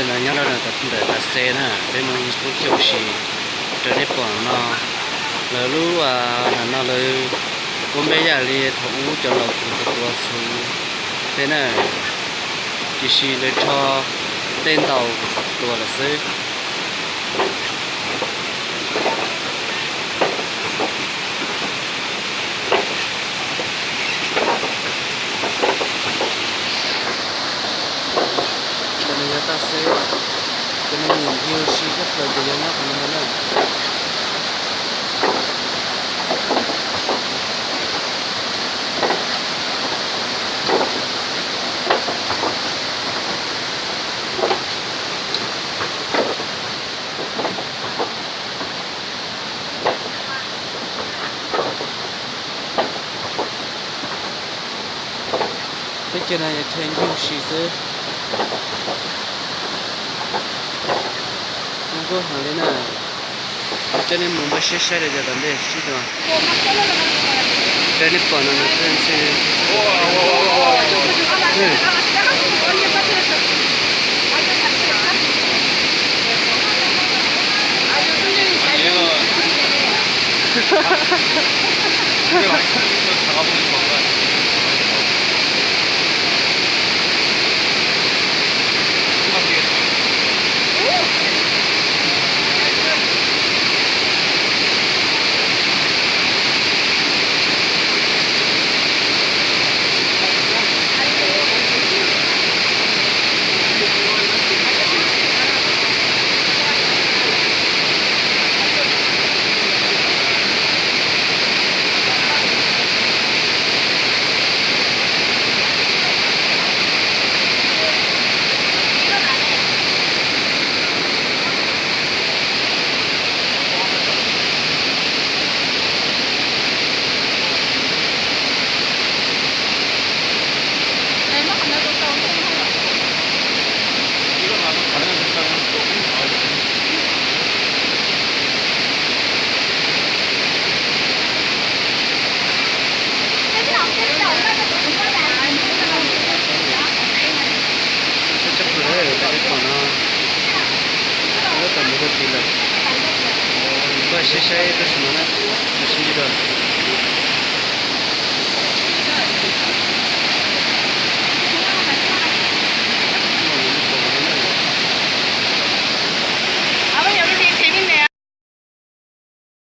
No nyob rau ntawm Tav Xes na, peb mus ua si rau nej pom no. Lawv lub, no lawv ua npe yam li thaum ub cov laus tus tua txhuv thiab na, tiam sis lawv rho tej ntaus tua lawm xwb. Cov no yog Tav Xes, cov no nws ncig ua si tshaj plaws ces yog nyob qhov no na. Teb chaws no yog rhe ncig ua si xwb. Zoo nkauj heev li na. Coj nej mus npaj siab saib rau cov tom ntej sib dua. Cov nej pom no no xwb. Tshaj plaws, cov nej pom no, lawv tau mus ua si lawm. Npaj siab saib tab sis no na, sib ntsib dua.